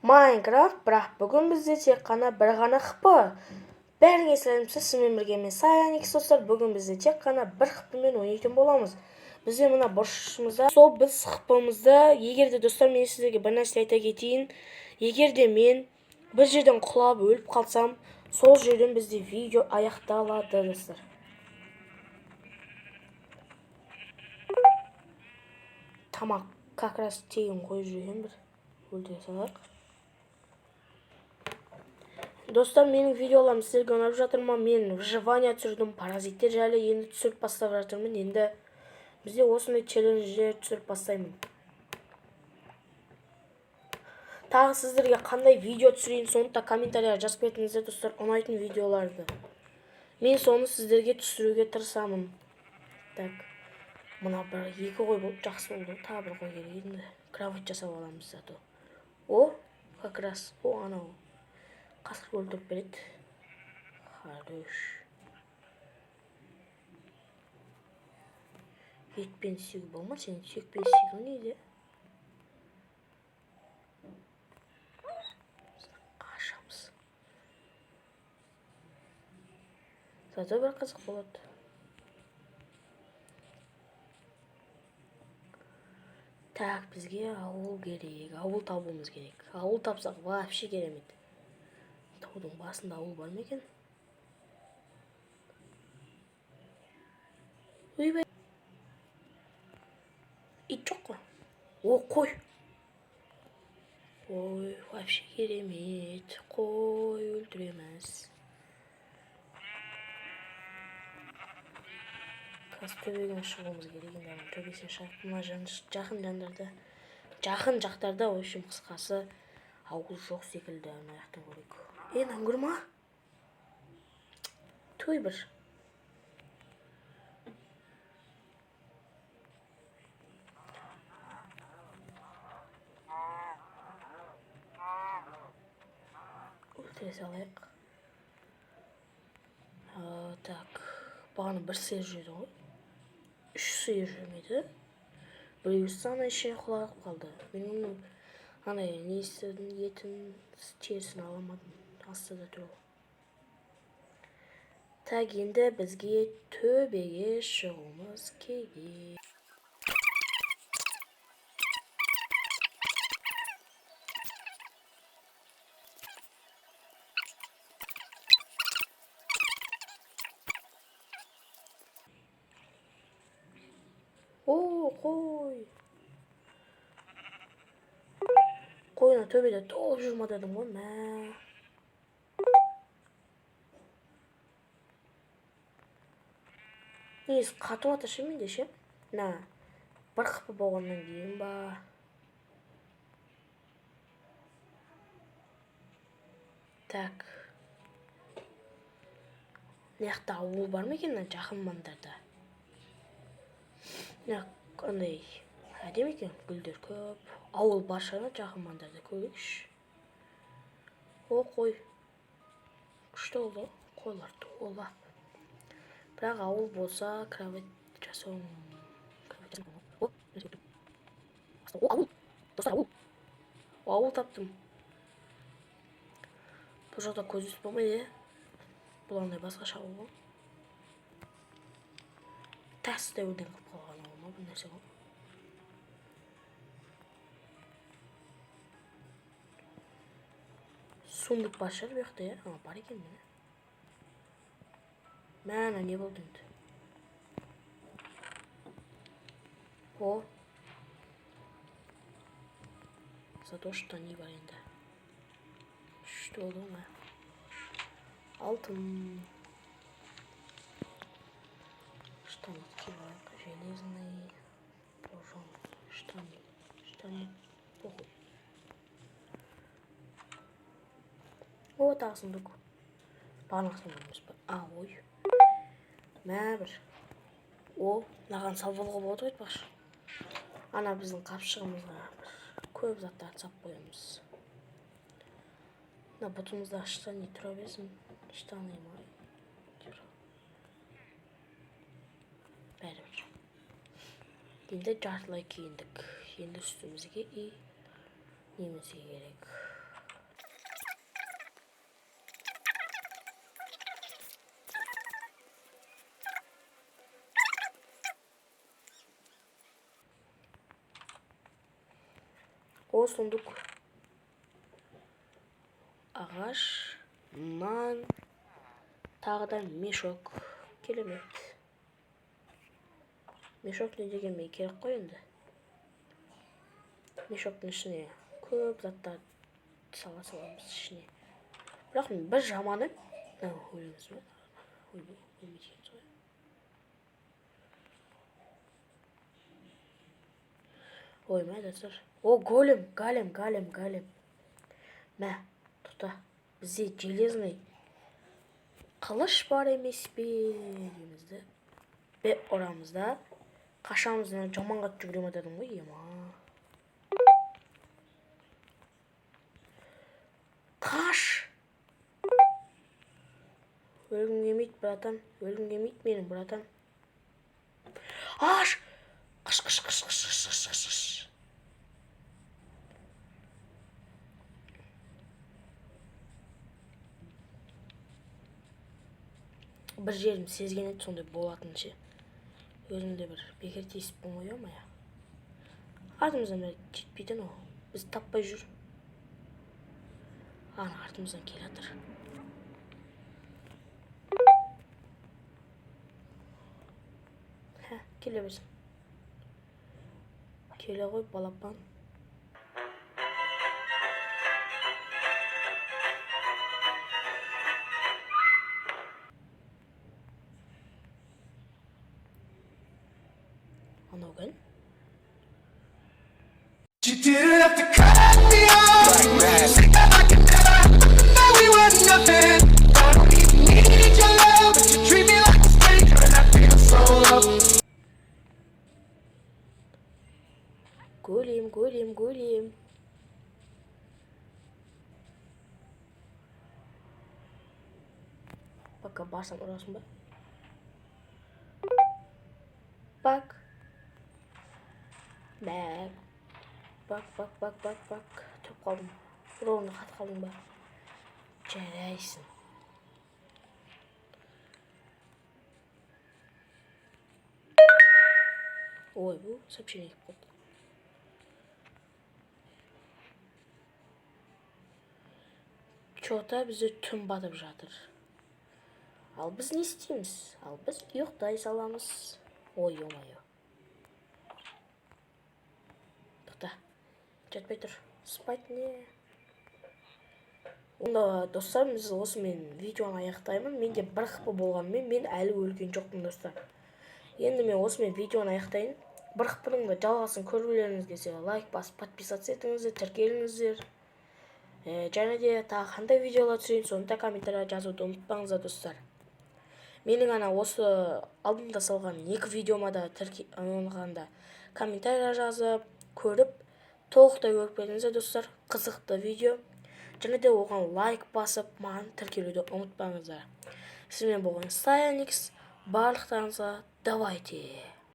Майнкрафт, бірақ бүгін бізде тек қана бір ғана ХП. Бәріңе сәлем, сізбен бірге мен Саяникс, достар. Бүгін бізде тек қана бір ХП-мен ойнайтын боламыз. Бізде мына бұрышымызда сол біз ХП-мызды, егер де, достар, мен сіздерге бір нәрсе айта кетейін. Егер де мен бір жерден құлап өліп қалсам, сол жерден бізде видео аяқталады, достар. Тамақ как раз тегін қойып жүрген, бір өлтіре салайық. Достар, менің видеоларым сіздерге ұнап жатыр ма? Мен выживание түсірдім, паразиттер жайлы енді түсіріп бастап жатырмын. Енді бізде осындай челлендждер түсіріп бастаймын. Тағы сіздерге қандай видео түсірейін, соны да комментарияға жазып кетіңіздер, достар, ұнайтын видеоларды. Мен соны сіздерге түсіруге тырысамын. Так, мына бір екі қой болды, жақсы болды. Тағы бір қой керек енді. Кровать жасап аламыз зато. О, как раз, о, анау қасқыр өлтіріп береді. Хорош. Етпен істеуге болмайды, сен сүйекпен істейді ғой неде? Қашамыз. Зато бір қызық болады. Так, бізге ауыл керек. Ауыл табуымыз керек. Ауыл тапсақ, вообще керемет. Таудың басында ауыл бар ма екен? Ойбай. Ит жоқ қой. О, қой. Ой, вообще керемет. Қой өлтіреміз. Қазір төбеге шығуымыз керек енді, ана төбесіне шығып, мына жақын жандарда, жақын жақтарда, в общем, қысқасы, ауыл жоқ секілді. Мына жақтан көрейік. Е, мынаны ма? Той бір. Өлтіре салайық. Так, бағана бір сиыр жүрді ғой. Үш сиыр жүрмеді. Біреусі ана ішіне құлап қалды. Мен оның андай несін, етін, терісін ала алмадым. Астыда тұр ол. Так, енді бізге төбеге шығуымыз керек. О, қой. Қой ана төбеде толып жүр ма дедім ғой, мә. Негізі қатып жатыр ше менде ше. Мына бір ХП болғаннан кейін ба. Так. Мына жақта ауыл бар ма екен, мына жақын маңдарда? Мына андай әдемі екен, гүлдер көп. Ауыл бар шығар жақын маңдарда, көрейікші. О, қой. Күшті болды ғой, қойлар толап. Бірақ ауыл болса, кровать жасау. О, ауыл. Достар, ауыл. Ауыл таптым. Бұл жақта көз болмайды, Бұл андай басқаша ауыл ғой. Тас дәуірден қалып қалған ауыл ма, бұл нәрсе ғой. Сундук бар шығар бұл жақта, иә? А, бар екен, міне. Мә, ана не болды енді? О. Зато штаны бар енді. Күшті болды ғой, мә. Алтын. Штаны киіп алайық. Железный кожаный штаны. Штаны. Похуй. О, тағы сундук. Бағанағы сундук емес па? А, ой. Мә бір. О, мынаған салып алуға болады ғой, айтпақшы. Ана біздің қапшығымызға бір көп заттарды салып қоямыз. Мына бұтымыздағы штаны тұра берсін. Штаны ма? Бәрібір. Енді жартылай киіндік. Енді үстімізге и немізге керек. Сундук. Ағаш, нан, тағы да мешок. Керемет. Мешок не дегенмен керек қой енді. Мешоктың ішіне көп заттар сала саламыз ішіне. Бірақ бір жаманы, мынау өлеміз бе? Өлмейді екенбіз ғой. Ой, мә, достар. О, голем, голем, голем, голем. Мә, тоқта. Бізде железный қылыш бар емес пе дейміз да. Бе ұрамыз да. Қашамыз, мына жаман қатты жүгіре дедім ғой, ема. Қаш! Өлгім келмейді, братан. Өлгім келмейді менің, братан. Аш! Қыш, қыш, қыш, қыш, қыш, қыш, қыш, қыш. Бір жерім сезген еді сондай болатынын ше. Өзім де бір бекер тиіспін ғой, ё-моё. Артымыздан бері жетпейді анау. Біз таппай жүр. Ана артымыздан келе жатыр. Хә, келе берсін. Келе ғой, балапан. Анау кім? You didn't have to cut me off. Say that I could never, that we were nothing. I don't even need your love, but you treat me like a stranger, and I feel so low. Голем, голем, голем. Пока барсам ұрасың ба? Бак. Бәк. Бак, бак, бак, бак, бак. Тұрып қалдым. Бір орында қатып қалдым ба? Жарайсың. Ой, бұл сообщение келіп қалды. Чё-то бізде түн батып жатыр. Ал біз не істейміз? Ал біз ұйықтай саламыз. Ой, ё-моё. Тоқта. Жатпай тұр. Спать не. Онда, достар, біз осымен видеоны аяқтаймын. Менде бір хп болғанымен, мен әлі өлген жоқпын, достар. Енді мен осымен видеоны аяқтайын. Бір хп-ның да жалғасын көргілеріңіз келсе, лайк басып, подписаться етіңіздер, тіркеліңіздер. Және де тағы қандай видеолар түсірейін, соны да комментарияға жазуды ұмытпаңыздар, достар. Менің ана осы алдымда салған екі видеома да оған комментария жазып, көріп, толықтай көріп кетіңіздер, достар. Қызықты видео. Және де оған лайк басып, маған тіркелуді ұмытпаңыздар. Сізбен болған Саяникс. Барлықтарыңызға давайте.